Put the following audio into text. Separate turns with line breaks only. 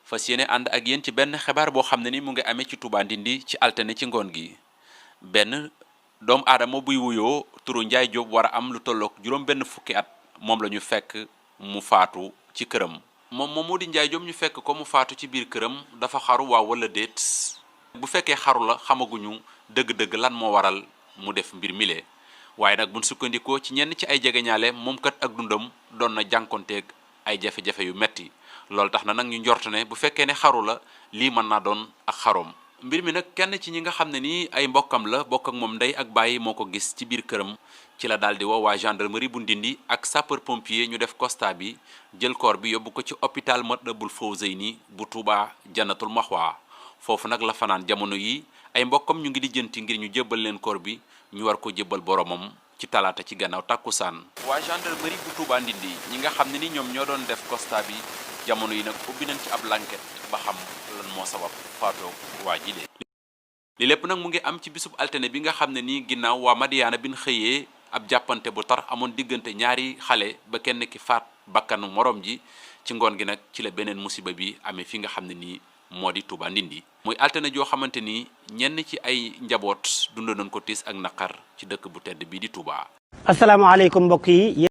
fas yéene ànd ak yéen ci benn xibaar boo xam ne ni mu ngi amee ci Touba Ndindi ci altine ci ngoon gi benn doomu aadama buy wuyoo turu Ndiaye Diop war a am lu tollook juróom benn fukki at moom la ñu fekk mu faatu ci këram. moom moo di Ndiaye Diop ñu fekk ko mu faatu ci biir këram dafa xaru waaw wala déet bu fekkee xaru la xamaguñu dëgg-dëgg lan moo waral mu def mbir mile waaye nag buñ sukkandikoo ci ñenn ci ay jegeñaale moom kat ak dundam doon na jànkonteeg ay jafe-jafe yu metti loolu tax na nag ñu njort ne bu fekkee ne xaru la lii mën naa doon ak xaroom. mbir mi nag kenn ci ñi nga xam ne nii ay mbokkam la bokk ak moom ndey ak bàyyi moo ko gis ci biir këram ci la daal di woo waa gendarmerie bu Ndindi ak sapeur pompier ñu def constat bi jël corps bi yóbbu ko ci hôpital Matlaboul Fawzeyni bu Touba Jannatul Maxwa foofu nag la fanaan jamono yi ay mbokkam ñu ngi di jënti ngir ñu jébbal leen corps bi ñu war ko jébbal boromam ci talaata ci gannaaw tàkkusaan. waa gendarmerie bu Touba Ndindi ñi nga xam ne ni ñoom ñoo doon def constat bi jamono yi nag ubbi nañ ci ab l'enquête ba xam lan moo sabab faatoo waa ji li lépp nag mu ngi am ci bisub altine bi nga xam ne nii ginnaaw waa Madiyaana bin xëyee ab jàppante bu tar amoon diggante ñaari xale ba kenn ki faat bakkanu morom ji ci ngoon gi nag ci la beneen musiba bi amee fi nga xam ne nii moo di Touba Ndindi muy altine joo xamante ni ñenn ci ay njaboot dund nañ ko tiis ak naqar ci dëkk bu tedd bii di Touba.
asalaamaaleykum mbokk yi.